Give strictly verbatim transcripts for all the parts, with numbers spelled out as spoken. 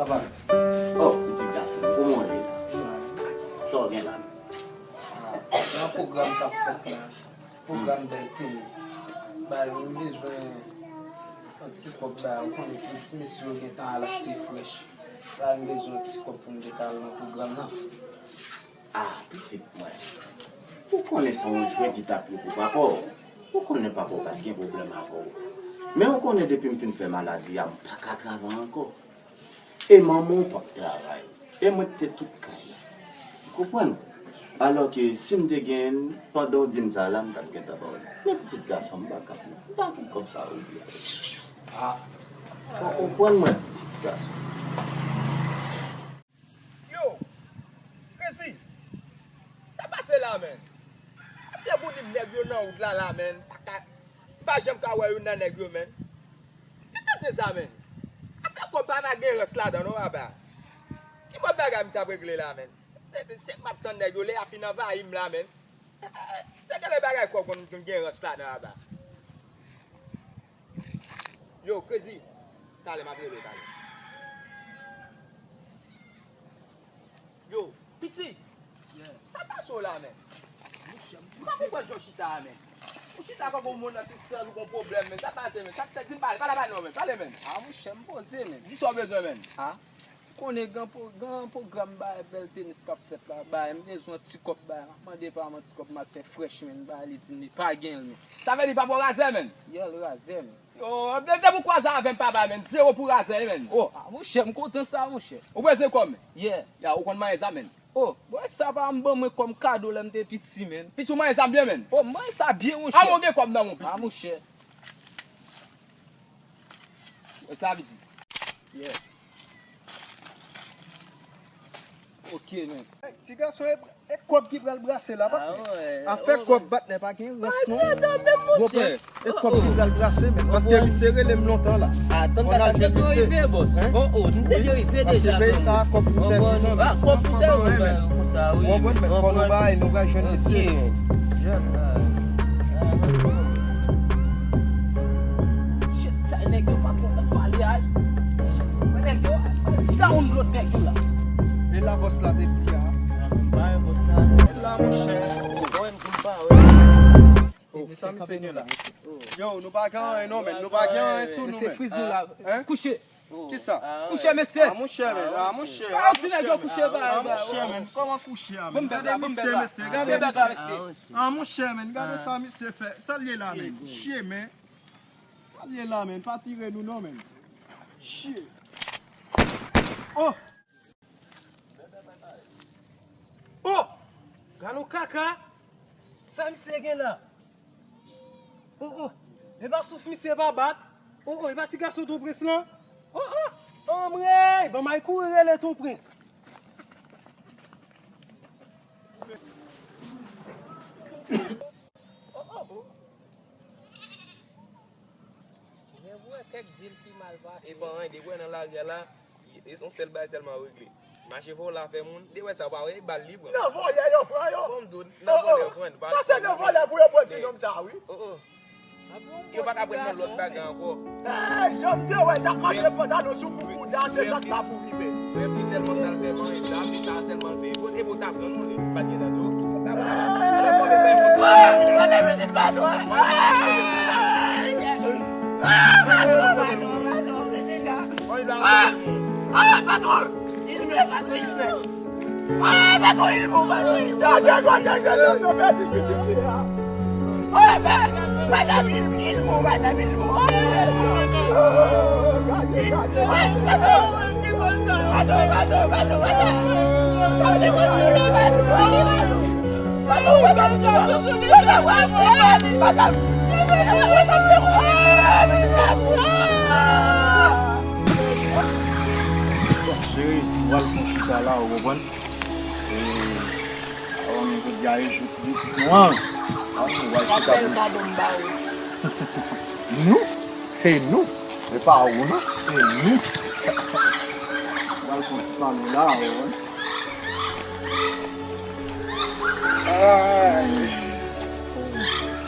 Papa. Oh, pitit gason, kòman w ye la? Sa w gen la? Ah, nan pwogram k ap fèt la. Pwogram bèl tenis. Ba, m bezwen yon ti kòb ba, ou konnen tout ti mesye yo gentan al achte frèch. La, m bezwen yon ti kòb pou m te ka al nan pwogram nan. Ah, pitit mwen. Ou konnen se yon jwèt li t ap ye pou papa w. Ou konnen papa w pa t gen pwoblèm avè w. Men ou konnen depi m fin fè maladi a, m pa ka travay ankò. E manman w p ap travay. E mwen te tout kay la. Ou konprann? Alò ke si m te genyen l, pandan w di m sa la, m t ap gentan ba w li. Men pitit gason, m pa ka, m pa gen kòb sa yo. Ah, fò w konprann mwen, pitit gason. Yo, Krezi, sa pase la, menn? Pase pou di nèg yo nan wout la, la, menn. Pa ka, pa janm ka wè youn nan nèg yo, menn. Ki tande sa, menn? Afè kòb pa, pa gen rans ladan, non, papa. Ki mòd bagay misye ap regle la, menn? Se, se, se, m ap tann nèg yo, lè y ap fin anvayi m la, menn. Se genlè bagay kòb konn gen rans ladan, papa. Yo, Krezi, talè m ap rele w talè. Yo, piti, sa pase w la, menn? Mouche, m pa konprann jan w chita a, menn. Ou chita kòm yon moun nan tristès, ou gon pwoblèm, menn. Sa pase, menn? Sa k fèt? Di m pale, pale, pale non, menn. Pale, menn. Ah, mouche, m poze, menn. Di sa w bezwen, menn. Ah, ou konnen gen pwo-, gen pwogram bay bèl tenis k ap fèt la, bay, m bezwen ti kòb bay, m ap mande pa m ti kòb, m ap fè frèch, menn, bay, li di m li pa gen l, menn. Sa vle di papa w razè, menn? Yeah, l razè, menn. Oh, de-, depi w kwaze avè m, papa, menn, zewo pou razè, menn. Oh, ah, monchè, m kontan sa, monchè. Ou bezwen kòb, menn? Yeah. Ya, ou konn manyen zam, menn? Oh, bon, sa pa m ban mwen kòm kado lè m te piti, menn. Piti, ou manyen zam byen, menn? Oh, m manyen sa byen, monchè. Ah, men w gen kòb nan men w, piti. Ah, monchè. Wè sa, piti. Yeah. Ok, menn. Ti gason, e, e kòb ki pral brase la, patnè. Afè kòb, patnè, pa gen rans non. Ou konprann? E kòb ki pral brase, menn. Paske misye rele m lontan la. Fò n al jwenn misye. Paske peyi sa a, kòb pou sèvi zanmi. Ou konprann, menn? Fò nou bay, nou pral jwenn misye. Shit, sa nèg yo pa twò konn pale a. Nèg yo, down lòt nèg yo la. E la bòs la te di a. E la, monchè. Sa misye gen la. Yo, nou pa gen anyen non, menn. Nou pa gen anyen sou nou, menn. Kouche. Kisa? Kouche, mesye. Ah, monchè, menn. Ah, monchè. Ah, monchè, menn. Kouche, ba, ah, monchè, menn. Kòman kouche a, menn? Gade misye, mesye. Gade misye. Ah, monchè, menn. Gade sa misye fè. Sa l ye la, menn? Chye, menn. Sa l ye la, menn? Pa tire nou non, menn. Chye. Oh! Oh! Gade yon kaka! Sa misye gen la? Oh, oh! E pa souf misye pa bat? Oh, oh! E pa ti gason Ton Prens lan? Oh, oh! Anmwey! Ban m al kouri rele Ton Prens. Oh, oh, oh! Gen vre kèk dil ki mal pase. E pa anyen, depi w wè nan lari a la, e yon sèl bagay sèlman yo regle. Mache vòlè afè moun, depi w wè sa, pa wè, e bal li pran. Nan vòlè yo pran yo. Bon, m di w, nan vòlè yo pran, pa. Sa se nan vòlè pou yo pran ti nonm sa, wi. Oh, oh. Yo pa ka pran nan lòt bagay ankò. Eh, jan m te wè, t ap mache pantalon sou kou bouda, se sa k la pou rive. Rèv li sèlman sa l fè, manje sa, se sa sèlman l fè. Epi w ta pran non, li pa t gen nan do. Lè fò li bay moun. Ah, ale pitit patwon. Ah, patwon, patwon, patwon, pitit la. Ah, ah, patwon. Il me, patwon, il me. Ah, patwon, il me, patwon, il me. Gade, gade, gade, nou pèdi pitit la. Ah, ben, madanm, il, il me, madanm, il me. Ah, gade, gade. Ah, patwon. Cheri, m pral fè yon chita la, ou konprann? E, avan nou jodi a, e jou ti pitit nou an. Avan nou pral chita pou nou. Nou? E nou? E pa ou non? E nou? Pral fè yon ti pale la, wè. Ay.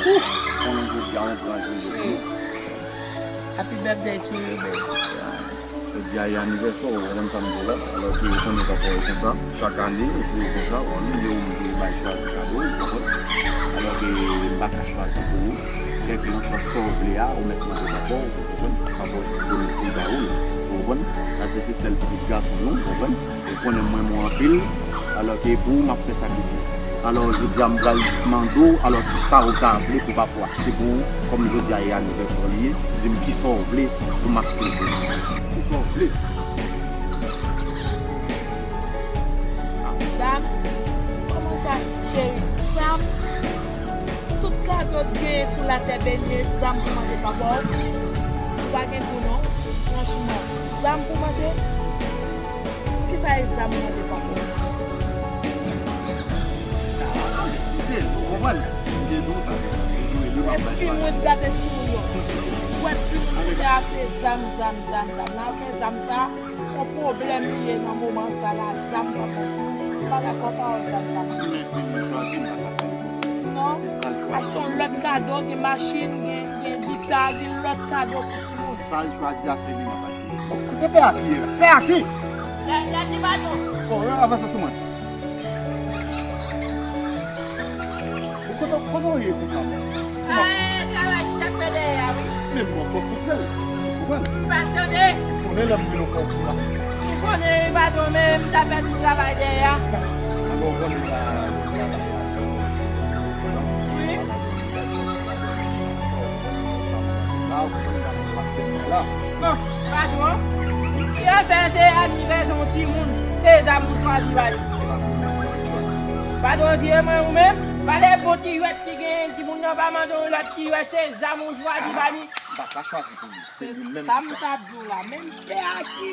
Ouf. Konnen jodi a yon gran jou. Happy birthday to you, baby. Jodi a e anivèsè w, ou konprann sa m di w la. Alò ke ou konnen papa w e konsa, chak ane, ou tou e konsa, ou annive, ou bay chwazi kado, ou konprann. Alò ke m pa ka chwazi pou ou. Kèlkelanswa sa w vle a, ou mèt mande papa w, ou konprann. Papa w disponib pou l ba ou l, ou konprann. Paske se sèl pitit gason nou, ou konprann. Ou konnen m renmen w anpil. Alò ke pou ou, m ap fè sakrifis. Alò, jodi a, m pral mande w, alò, kisa ou ta vle pou papa w achte pou ou, kòm jodi a e anivèsè w li ye, di m kisa w vle pou m achte l pou ou. Kisa w vle? Zam? Kòman sa, cheri? Zam? Tout kado k genyen sou latè beni e zam pou mande papa w? Ou pa gen gou non, franchman. Zam pou mande? Poukisa e zam mande papa w? Epi mwen gade timoun yo. Jwèt timoun kounya se zam, zam, zam, zam. Nan afè zam sa, se yon pwoblèm li ye nan moman sa la. Zam nan pran timoun. M pa dakò pawòl zam sa. Non. Achte yon lòt kado, gen machin, gen, gen gita, gen lòt kado pou timoun. Sa l chwazi a, se li m ap achte. Kote pè a ki ye la? Pè a ki? Lè, lè di pa non. Bon, avanse sou mwen. Ou kote, kote w ye konsa menm? Ah, travay ki t ap fè dèyè a, wi. Men m poko koute l. Ou konprann? M pa tande. Konnen lè m vin ou fè w kou la. Ou konnen, wi, patwon, men m t ap fè tout travay dèyè a. Alò, ou konnen sa, wi. Bon, patwon, ki afè se anivèsè yon timoun, se zam ou chwazi ba li? Patwon, si e mwen ou menm, pale bon ti jwèt ki genyen, timoun nan pa mande yon lòt ti jwèt, se zam ou chwazi ba li. M pa ka chwazi pou li. Se li menm ki chwazi. Sa m t ap di w la, menm pè a ki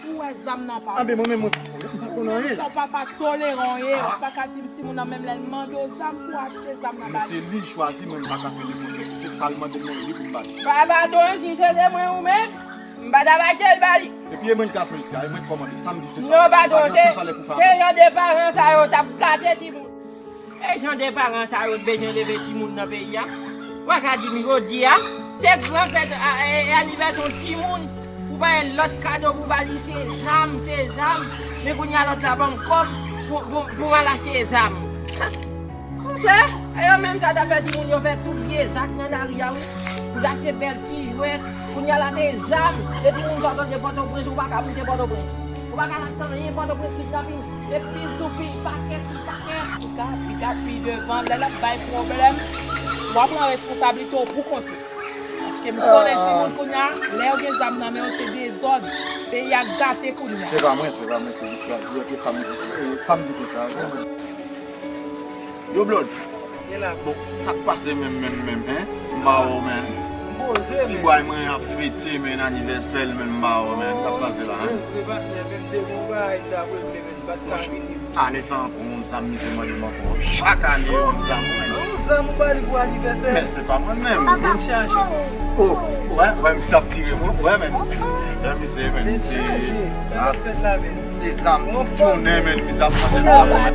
Ou wè zam nan pa bon. Anben, mwen menm, mwen pa konnen anyen. Sa w pa, pa toleran w ye, ou pa ka di timoun nan menm lè l mande w zam pou w achte zam nan ba li. Men se li chwazi, mwen m pa ka fè nenpòt lòt. Se sa l mande m nan, li pou m ba li. Ba, ba, patwon, si se te mwen ou menm, m pa t ap achte l ba li. Epi e mwen ki aswè isi a, e mwen ki kòmande. Sa m di se sa. Non, patwon, se, se jan de paran sa yo t ap gate timoun. E jan de paran sa yo t bezwen leve timoun nan peyi a. Ou pa ka di m jodi a, se gran fèt a, e, e anivèsè yon timoun, pou bay lòt kado pou ba li, se zam, se zam. Men kounye a lòt la ban m kòb pou, pou, pou m al achte zam. Monchè, e yo menm sa t ap fè timoun yo fè tout vye zak nan lari a, wi. Pou achte bèl ti jwèt. Kounye a la se zam. Depi moun sa w tande Pòtoprens, ou pa ka moute Pòtoprens. Ou pa ka al achte anyen Pòtoprens, kidnapin. Epi sou pi pakèt, pi pakèt. Antouka, piga pi devan, lè l ap bay pwoblèm, w a pran responsablite w pou kont ou. Paske m konnen timoun kounye a, lè yo gen zam nan men yo, se dezòd. Peyi a gate kounye a. Se pa mwen, se pa mwen, se li chwazi, ok, sa m di, e, sa m di se sa. Yo, Blòd. Bon, sa k pase menm, menm, menm, en? M pa wè w, menm. Ti bway mwen ap fete, menm, anivèsè l, menm, m pa wè w, menm. Sa k pase la, en? Ane sa ankò, yon zam misye mande m ankò. Chak ane, yon zam, menm. Yon zam ou ba li pou anivèsè? Men se pa mwen menm. Vin chache. Oh, wè, wè, misye ap tire mwen, wè, menm. Wè, misye, menm, misye. Vin chache. Sa k ap fèt la, menm? Se zam, tout jounen, menm, misye ap mande m zam.